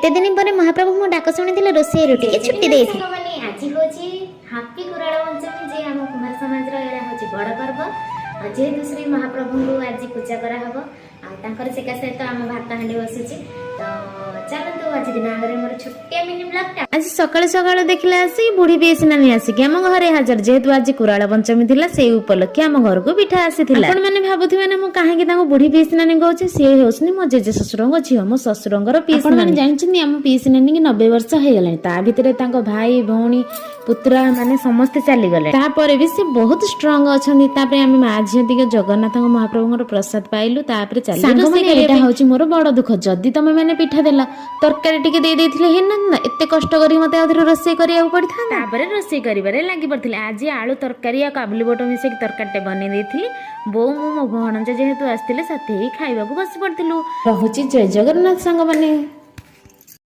ଏତେ ଦିନ ପରେ ମହାପ୍ରଭୁ ମୋ ଡାକ ଶୁଣିଥିଲେ, ରୋଷେଇରୁ ଟିକେ ଛୁଟି ଦେଇଥିଲେ। ସାଙ୍ଗମାନେ, ଆଜି ହଉଛି ହାପି କୁରାଳ ପଞ୍ଚମୀ, ଯେ ଆମ କୁମାର ସମାଜର ଏଇଟା ହଉଛି ବଡ଼ ପର୍ବ। ଆଉ ଯେହେତୁ ଶ୍ରୀ ମହାପ୍ରଭୁଙ୍କୁ ଆଜି ପୂଜା କରାହବ ଆଉ ତାଙ୍କର ସେକା ସହିତ ଆମ ଭାତ ହାଣ୍ଡି ବସୁଛି, ତ ଚାଲନ୍ତୁ ଆଜି ଦିନ ଆଗରେ ମୋର ଛୋଟିଆ ମିନି ବ୍ଲଗଟା। ଆଜି ସକାଳୁ ସକାଳୁ ଦେଖିଲା ଆସିକି ବୁଢୀ ପିଇସି ନାନୀ ଆସିକି ଆମ ଘରେ ହାଜର। ଯେହେତୁ ଆଜି କୁରାଳ ପଞ୍ଚମୀ ଥିଲା, ସେଇ ଉପଲକ୍ଷେ ଆମ ଘରକୁ ପିଠା ଆସିଥିଲା। ଆପଣ ମାନେ ଭାବୁଥିବେ ନା ମୁଁ କାହିଁକି ତାଙ୍କୁ ବୁଢୀ ପିଇସି ନାନୀ କହୁଛି? ସିଏ ହେଉଛନ୍ତି ମୋ ଜେଜେ ଶ୍ୱଶୁରଙ୍କ ଝିଅ, ମୋ ଶ୍ୱଶୁରଙ୍କର ପିଇସି। ଆପଣ ମାନେ ଜାଣିଛନ୍ତି, ଆମ ପିଇସି ନାନୀକି 90 ବର୍ଷ ହେଇଗଲାଣି। ତା ଭିତରେ ତାଙ୍କ ଭାଇ, ଭଉଣୀ, ପୁତୁରା ମାନେ ସମସ୍ତେ ଚାଲିଗଲେ। ତାପରେ ବି ସେ ବହୁତ ଷ୍ଟ୍ରଙ୍ଗ ଅଛନ୍ତି। ତାପରେ ଆମେ ମା ଝିଅ ଟିକେ ଜଗନ୍ନାଥଙ୍କ ମହାପ୍ରଭୁଙ୍କର ପ୍ରସାଦ ପାଇଲୁ। ତାପରେ ଚାଲିଲୁ। ସାଙ୍ଗମାନେ, ଏଇଟା ହଉଛି ମୋର ବଡ ଦୁଃଖ। ଯଦି ତମେ ମାନେ ପିଠା ଦେଲ, ତରକାରୀ ଟିକେ ଦେଇ ଦେଇଥିଲେ ହେଇନଥାନ୍ତା? ଏତେ କଷ୍ଟ କରିକି ମତେ ଆଉଥରେ ରୋଷେଇ କରିବାକୁ ପଡିଥାନ୍ତା। ତାପରେ ରୋଷେଇ କରିବାରେ ଲାଗି ପଡିଥିଲି। ଆଜି ଆଳୁ ତରକାରୀ ଆଉ କାବୁଲି ବୁଟ ମିଶେଇକି ତରକାରୀଟେ ବନେଇ ଦେଇଥିଲି। ବୋଉ, ମୁଁ, ମୋ ଭଣଜା ଯେହେତୁ ଆସିଥିଲେ, ସାଥି ହେଇ ଖାଇବାକୁ ବସି ପଡିଥିଲୁ। ରହୁଛି, ଜୟ ଜଗନ୍ନାଥ ସାଙ୍ଗମାନେ।